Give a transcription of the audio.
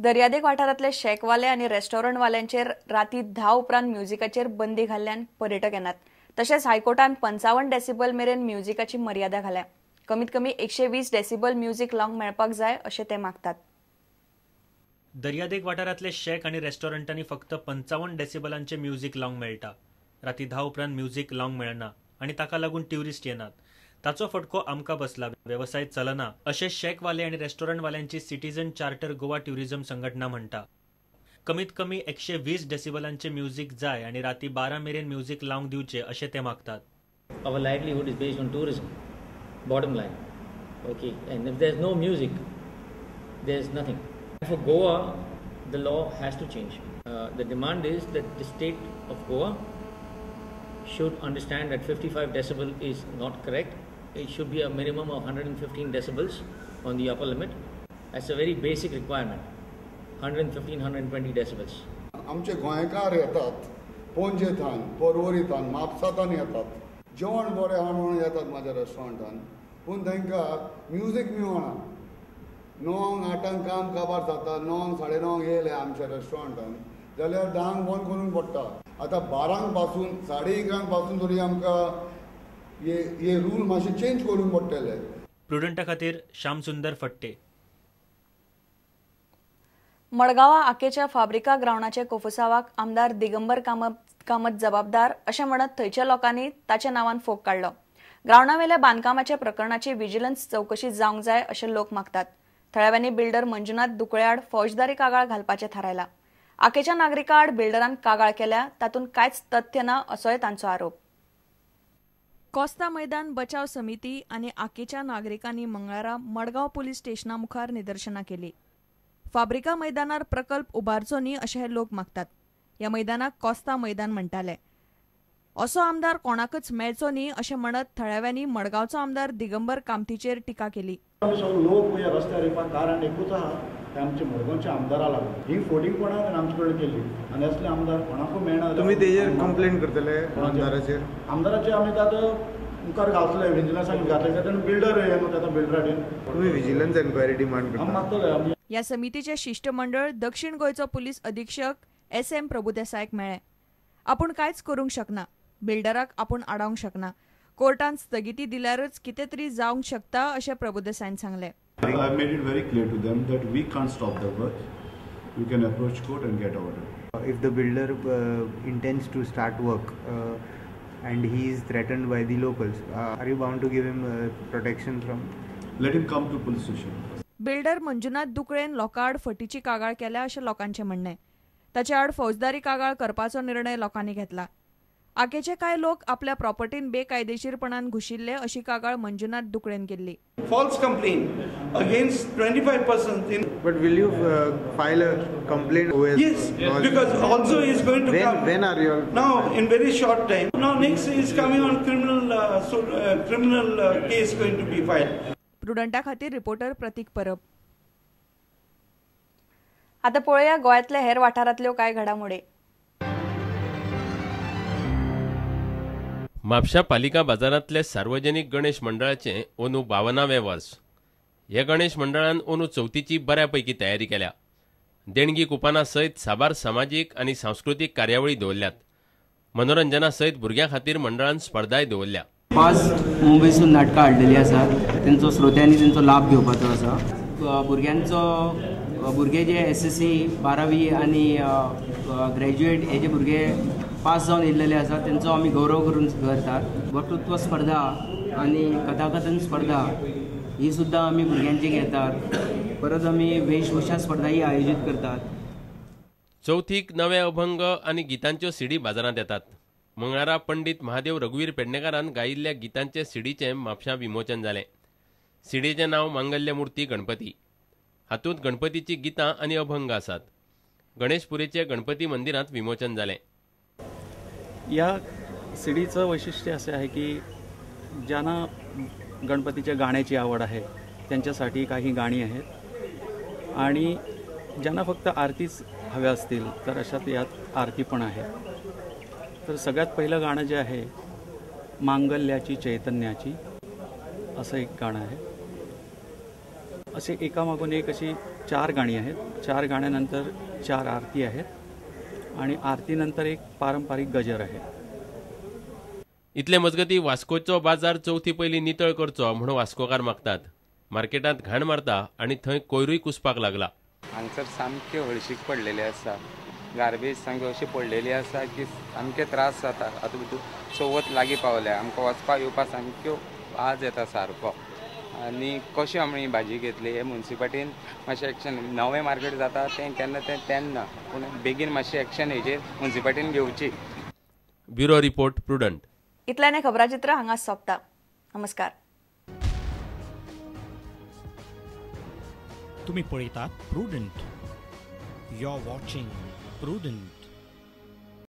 दर्यादेग वाठारांतले शॅकवाले आनी रेस्टॉरंटवाल्यांचेर राती 10 उपरांत म्युझिकाचेर बंदी घाल्ल्यान पर्यटक येनात. तशेंच हायकोर्टान 55 डेसिबल मेरेन म्युझिकाची मर्यादा घाल्या. कमीत कमी 120 डेसिबल म्युझिक लावंक मेळपाक जाय अशें ते मागतात. दर्यादेग वाठारांतले शॅक आनी रेस्टॉरंटांनी फक्त 55 डेसिबलांचे म्युझिक लावंक मेळटा. राती 10 उपरांत म्युझिक लावंक मेळना आनी ताका लागून ट्युरिस्ट येनात. ताचो फटको आमकां बसला, वेवसाय चलना अशें शॅकवाले आनी रेस्टॉरंटवाल्यांची सिटीजन चार्टर गोवा ट्युरिझम संघटना म्हणटा. कमीत कमी 120 डेसिबलांचे म्युझिक जाय आनी राती 12 मेरेन म्युझिक लावंक दिवचे अशें ते मागतात. Our livelihood is based on tourism, bottom line. Okay, and if there is no music, there is nothing. For Goa, the law has to change. The demand is that the state of Goa should understand that 55 decibel is not correct. It should be a minimum of 115 decibels on the upper limit. That's a very basic requirement. 115, 120 decibels. आमचे गोंयकार येतात, पणजेथान, पर्वरीथान, म्हापसातान येतात, जेवण बरें आहा म्हणून येतात म्हाज्या रेस्टॉरंटान, पूण तांकां म्युजीक मेळना. 9 8 काम काबार जाता, 9 9:30 येयले आमच्या रेस्टॉरंटान जाल्यार 10 बंद करूंक पडटा. आतां 12 पासून 11:30 पासून तरी आमकां हे रूल मातशे चेंज करूंक पडटले. प्रुडंटा खातीर श्यामसुंदर फट्टे. मडगांवा आकेच्या फाब्रिका ग्रावंडाचे कोफुसावाक आमदार दिगंबर कामत जबाबदार अशें म्हणत थंयच्या लोकांनी ताच्या नांवान फोग काडलो. ग्रावंडावेल्या बांदकामाच्या प्रकरणाची विजिलन्स चवकशी जावंक जाय अशें लोक मागतात. थळाव्यांनी बिल्डर मंजुनाथ दुकळे आड फौजदारी कागाळ घालपाचें थारायलां. आकेच्या नागरिकां आड बिल्डरान कागाळ केल्या तातूंत कांयच तथ्य ना असोय तांचो आरोप. कोस्ता मैदान बचाव समिती आनी आकेच्या नागरिकांनी मंगळारा मडगांव पुलीस स्टेशना मुखार निदर्शनां केली. फाब्रिका मैदानार प्रकल्प उबारचो न्ही अशें हे लोक मागतात. ह्या मैदानाक कोस्ता मैदान म्हणटाले. असो आमदार कोणाकच मेळचो न्ही अशें म्हणत थळाव्यांनी मडगांवचो आमदार दिगंबर कामतीचेर टिका केली. लोक रस्त्यार येवपाक कारण एकूच आहा, ते आमचे मडगांवच्या आमदारा लागून ही फोटींगपणान आमचे कडेन केली आनी असले आमदार कोणाकूय मेळना. तुमी तेजेर कंप्लेन करतले आमदाराचेर? आमदाराचेर आमी आतां मुखार घातले, विजिलन्साक घातले, कारण बिल्डर हे न्हू आतां बिल्डराचेर तुमी विजिलन्स एन्क्वायरी डिमांड करता? आमी मागतले. आमी ह्या समितीचें शिश्टमंडळ दक्षिण गोंयचो पुलीस अधीक्षक एस.एम. प्रभुदेसायक मेळ्ळें. आपूण कांयच करूंक शकना, बिल्डराक आपूण आडावंक शकना, कोर्टान स्थगिती दिल्यारच कितें तरी जावंक शकता अशें प्रभुदेसायन सांगलें. I made it very clear to them that we can't stop the work. We can approach court and get order. If the builder intends to start work and he is threatened by the locals, are you bound to give him protection from? Let him come to police station. Builder Manjunath दुकळेन लोकां आड फटीची कागाळ केल्या अशें लोकांचें म्हणणें. ताचे आड फौजदारी कागाळ करपाचो निर्णय लोकांनी घेतला. आकेचे कांय लोक आपल्या प्रॉपर्टीन बेकायदेशीरपणान घुशिल्ले अशी कागाळ मंजुनाथ दुकळेन केल्ली. False complaint against 25 persons in. But will you file a complaint? Yes, because also is going to come. When are you? Now in very short time. Now next is coming on criminal criminal case going to be filed. प्रुडंटा खातीर reporter प्रतीक परब. आता पळोवया गोंयांतल्या हेर वाठारांतल्यो कांय घडामोडी. म्हापशा पालिका बाजारांतले सार्वजनिक गणेश मंडळाचें अंदू 52वें वर्स. ह्या गणेश मंडळान अंदू चवथीची बऱ्या पैकी तयारी केल्या. देणगी कुपाना सयत साबार सामाजीक आनी सांस्कृतीक कार्यावळी दवरल्यात. मनोरंजना सयत भुरग्यां खातीर मंडळान स्पर्धाय दवरल्या. 5 मुंबयसून नाटकां हाडलेलीं आसात, तेंचो श्रोत्यांनी तेंचो लाभ घेवपाचो आसा. भुरग्यांचो भुरगे जे SSC 12वी आनी ग्रॅज्युएट हे जे भुरगे पास जावन येयल्लेले आसा तेंचो आमी गौरव करून करतात. वक्तृत्व स्पर्धा आनी कथाकथन स्पर्धा ही सुद्दां आमी भुरग्यांची घेतात. परत आमी वेशभूषा स्पर्धाही आयोजीत करतात. चवथीक नवे अभंग आनी गितांच्यो सीडी बाजारांत येतात. मंगळारा पंडित महादेव रघुवीर पेडणेकारान गायिल्ल्या गितांचे सीडीचें म्हापशां विमोचन जालें. सीडीचें नांव मांगल्य मूर्ती गणपती. हातूंत गणपतीचीं गितां आनी अभंग आसात. गणेशपुरीचे गणपती मंदिरांत विमोचन जालें. या सीडीचं वैशिष्ट्य असे आहे की ज्यांना गणपतीच्या गाण्याची आवड आहे त्यांच्यासाठी काही गाणी आहेत आणि ज्यांना फक्त आरतीच हव्या असतील तर अशात यात आरती पण आहे. तर सगळ्यात पहिलं गाणं जे आहे मांगल्याची चैतन्याची असं एक गाणं आहे. असे एकामागून एक अशी 4 गाणी आहेत. 4 गाण्यानंतर 4 आरती आहेत आणि आरतीनंतर एक पारंपरिक गजर आहे. इतले मजगती वास्कोचो बाजार चवथी पयलीं नितळ करचो म्हूण वास्कोकार मागतात. मार्केटांत घाण मारता आनी थंय कोयरूय कुसपाक लागला. हांगसर सामकी हळशीक पडलेली आसा, गार्बेज सामकी अशी पडलेली आसा की सामके त्रास जाता. आतां भितर चवथ लागीं पावल्या, आमकां वचपाक येवपाक सामक्यो वाज येता सारको. आनी कशें आमी भाजी घेतली हे मुन्सिपालिटीन मातशें एक्शन, नवें मार्केट जाता तें केन्ना तें तेन्ना, पूण बेगीन मातशें एक्शन हेजेर मुन्सिपालिटीन घेवची. Bureau report, Prudent. इतल्याने खबराचित्र हांगा सोंपता. नमस्कार. तुम्ही पळयतात Prudent. You are watching Prudent.